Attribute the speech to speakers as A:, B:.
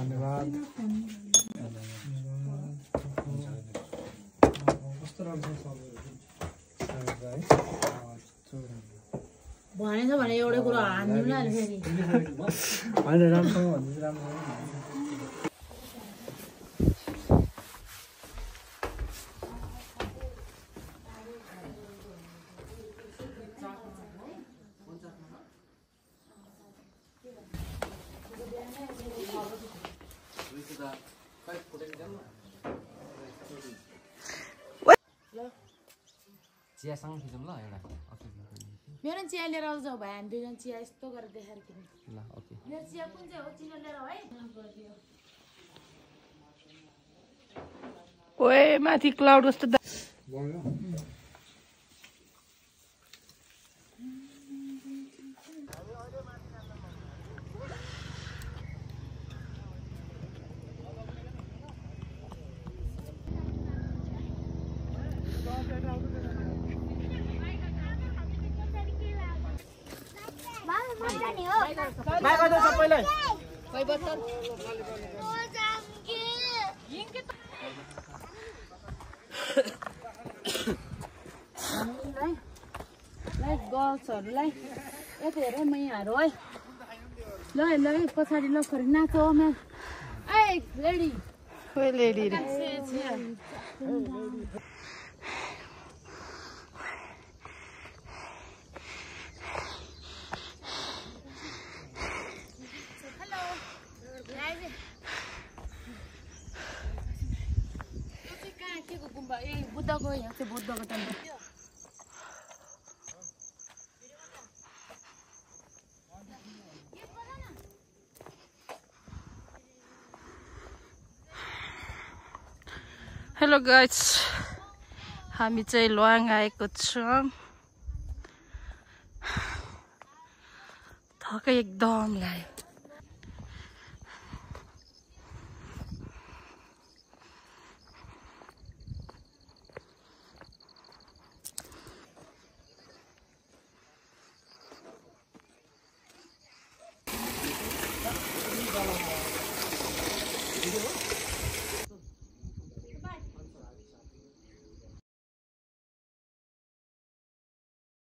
A: धन्यवाद
B: भनेछ भने एउटै कुरा हान्दिउँ न फेरि
A: होइन राम्रो भन्दैछ राम्रो
C: चियासँग खिचौँ ल एउटा
B: मेरो चिया लिएर आउँछ भाइ हामी दुईजना चिया यस्तो गरेर देखाएर किन
C: ल ओके
B: मेरो चिया कुन चाहिँ हो चिनो लिएर है
D: ओए माथि क्लाउड कस्तो
A: बाइ गर्दा सबैलाई
B: खै बत्तल गर्ल्सहरूलाई यति हेर मैयाहरू है ल ल पछाडि लखरी नाचो म्या ए लेडी
D: खोइ लेडी रे
B: गुम्बा ए बुद्धको यहाँ चाहिँ बुद्धको टेम्पल
D: हेलो गाइस हामी चाहिँ लुवाङ आएको छौँ थकै एकदम लाग्यो